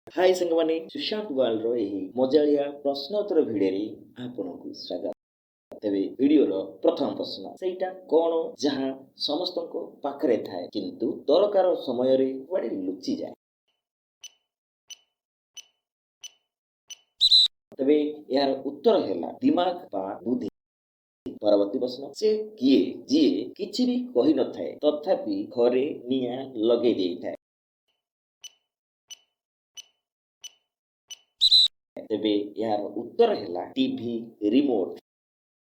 High ସାଙ୍ଗମାନେ, ସୁଶାନ୍ତ ୱାର୍ଲଡର ଏହି ମଜାଳିଆ ପ୍ରଶ୍ନୋତ୍ତର ଭିଡ଼ିଓରେ ଆପଣଙ୍କୁ ସ୍ୱାଗତ। ତେବେ ଭିଡ଼ିଓର ପ୍ରଥମ ପ୍ରଶ୍ନ, ସେଇଟା କ'ଣ ଯାହା ସମସ୍ତଙ୍କ ପାଖରେ ଥାଏ କିନ୍ତୁ ଦରକାର ସମୟରେ କୁଆଡ଼େ ଲୁଚିଯାଏ? ତେବେ ଏହାର ଉତ୍ତର ହେଲା ଦିମାଗ ବା ବୁଦ୍ଧି। ପରବର୍ତ୍ତୀ ପ୍ରଶ୍ନ, ସେ କିଏ ଯିଏ କିଛି ବି କହିନଥାଏ ତଥାପି ଘରେ ନିଆଁ ଲଗେଇ ଦେଇଥାଏ? ତେବେ ଏହାର ଉତ୍ତର ହେଲା ଟିଭି ରିମୋଟ।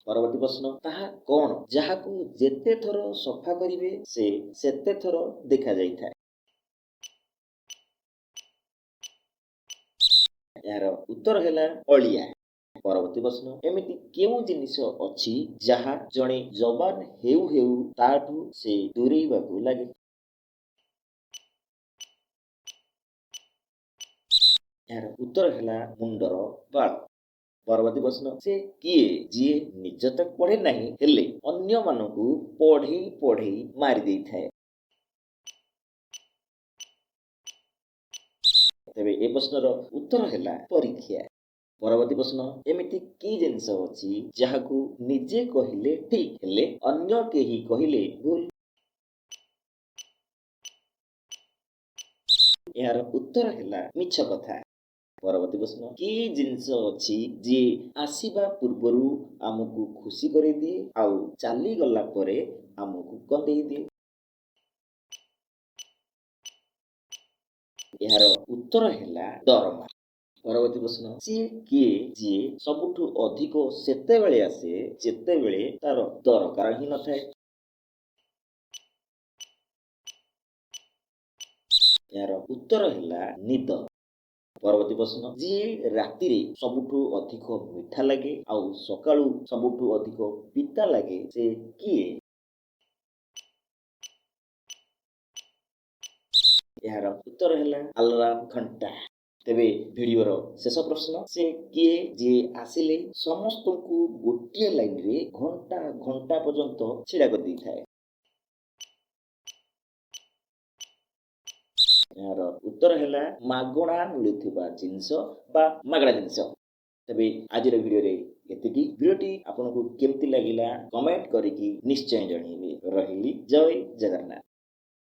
ପରବର୍ତ୍ତୀ ପ୍ରଶ୍ନ, ତାହା କ'ଣ ଯାହାକୁ ଯେତେ ଥର ସଫା କରିବେ ସେ ସେତେ ଥର ଦେଖାଯାଇଥାଏ? ଏହାର ଉତ୍ତର ହେଲା ଅଳିଆ। ପରବର୍ତ୍ତୀ ପ୍ରଶ୍ନ, ଏମିତି କେଉଁ ଜିନିଷ ଅଛି ଯାହା ଜଣେ ଯବାନ ହେଉ ହେଉ ତାଠୁ ସେ ଦୂରେଇବାକୁ ଲାଗେ? ଏହାର ଉତ୍ତର ହେଲା ମୁଣ୍ଡର ବାଳ। ପରବର୍ତ୍ତୀ ପ୍ରଶ୍ନ, ସେ କିଏ ଯିଏ ନିଜ ତ ପଢ଼େ ନାହିଁ ହେଲେ ଅନ୍ୟମାନଙ୍କୁ ପଢ଼େଇ ପଢ଼େଇ ମାରି ଦେଇଥାଏ? ତେବେ ଏ ପ୍ରଶ୍ନର ଉତ୍ତର ହେଲା ପରୀକ୍ଷା। ପରବର୍ତ୍ତୀ ପ୍ରଶ୍ନ, ଏମିତି କି ଜିନିଷ ଅଛି ଯାହାକୁ ନିଜେ କହିଲେ ଠିକ୍ ହେଲେ ଅନ୍ୟ କେହି କହିଲେ ଭୁଲ? ଏହାର ଉତ୍ତର ହେଲା ମିଛ କଥା। ପରବର୍ତ୍ତୀ ପ୍ରଶ୍ନ, କି ଜିନିଷ ଅଛି ଯିଏ ଆସିବା ପୂର୍ବରୁ ଆମକୁ ଖୁସି କରିଦିଏ ଆଉ ଚାଲିଗଲା ପରେ ଆମକୁ କନ୍ଦେଇ ଦିଏ? ଏହାର ଉତ୍ତର ହେଲା ଦରମା। ପରବର୍ତ୍ତୀ ପ୍ରଶ୍ନ, ସିଏ କିଏ ଯିଏ ସବୁଠୁ ଅଧିକ ସେତେବେଳେ ଆସେ ଯେତେବେଳେ ତାର ଦରକାର ହିଁ ନଥାଏ? ଏହାର ଉତ୍ତର ହେଲା ନିଦ। ପରବର୍ତ୍ତୀ ପ୍ରଶ୍ନ, ଯିଏ ରାତିରେ ସବୁଠୁ ଅଧିକ ମିଠା ଲାଗେ ଆଉ ସକାଳୁ ସବୁଠୁ ଅଧିକ ପିତା ଲାଗେ ସେ କିଏ? ଏହାର ଉତ୍ତର ହେଲା ଆଲାରାମ ଘଣ୍ଟା। ତେବେ ଭିଡ଼ିଓର ଶେଷ ପ୍ରଶ୍ନ, ସେ କିଏ ଯିଏ ଆସିଲେ ସମସ୍ତଙ୍କୁ ଗୋଟିଏ ଲାଇନରେ ଘଣ୍ଟା ଘଣ୍ଟା ପର୍ଯ୍ୟନ୍ତ ଛିଡ଼ା କରିଦେଇଥାଏ? ଏହାର ଉତ୍ତର ହେଲା ମାଗଣା ମିଳୁଥିବା ଜିନିଷ ବା ମାଗଣା ଜିନିଷ। ତେବେ ଆଜିର ଭିଡ଼ିଓରେ ଏତିକି। ଭିଡ଼ିଓଟି ଆପଣଙ୍କୁ କେମିତି ଲାଗିଲା କମେଣ୍ଟ କରିକି ନିଶ୍ଚୟ ଜଣାଇବେ। ରହିଲି, ଜୟ ଜଗନ୍ନାଥ।